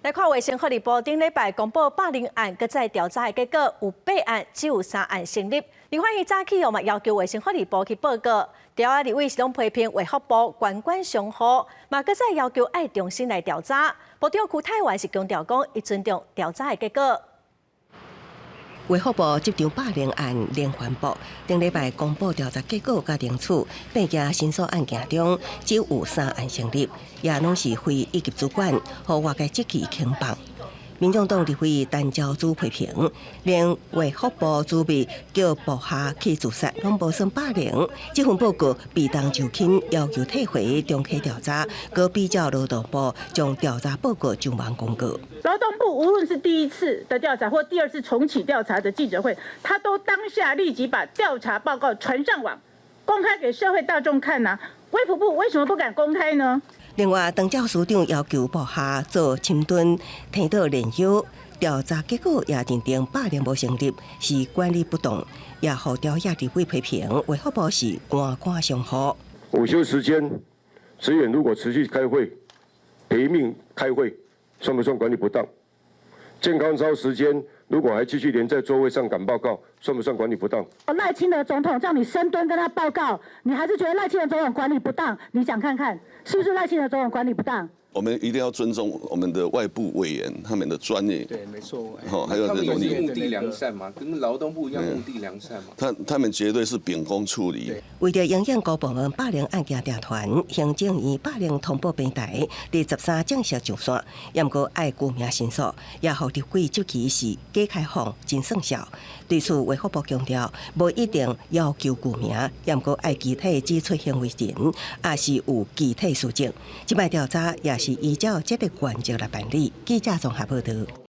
來看衛生福利部頂禮拜公布霸凌案，閣再調查的結果，有八案只有三案成立。立法院早起哦嘛要求衛生福利部去報告，朝野立委是攏批評衛福部官官相護，嘛閣再要求愛重新來調查。部長邱泰源是強調講，伊尊重調查的結果。衛福部職場霸凌案連環爆，頂禮拜公布調查結果佮定處，八件申訴案件中只有三案成立，也攏是非一級主管，予外界質疑輕放。民眾黨立委陳昭姿批評，連衛福部主秘叫部下去自殺，攏無算霸凌。這份報告避重就輕，要求退回重啟調查，閣比照勞動部將調查報告上網公告。勞動部無論是第一次的調查或第二次重啟調查的記者會，他都當下立即把調查報告傳上網，公開給社會大眾看吶。衛福部為什麼不敢公開呢？另外，長照司長要求部下做深蹲、聽到練腰，調查結果也認定霸凌無成立，是管理不當，也予朝野立委批評衛福部是官官相護。午休時間，職員如果持續開會，賠命開會，算不算管理不當？健康操時間如果還繼續連在座位上趕報告，算不算管理不當？賴清德總統叫你深蹲跟他報告，你還是覺得賴清德總統管理不當？你講看看，是不是賴清德總統管理不當？我們一定要尊重我們的外部委員他們的專業。對，沒錯。好，還有他們也是目的良善嘛，跟勞動部一樣目的良善嘛。他們絕對是秉公處理。為著因應公部門霸凌案件調傳，行政院霸凌通報平台佇13正式上線，毋過愛具名申訴，也予立委質疑是假開放真算數。對此，衛福部強調，無一定要求具名，毋過愛具體指出行為人，抑是有具體事證。這擺調查也是依照這個原則來辦理。記者綜合報道。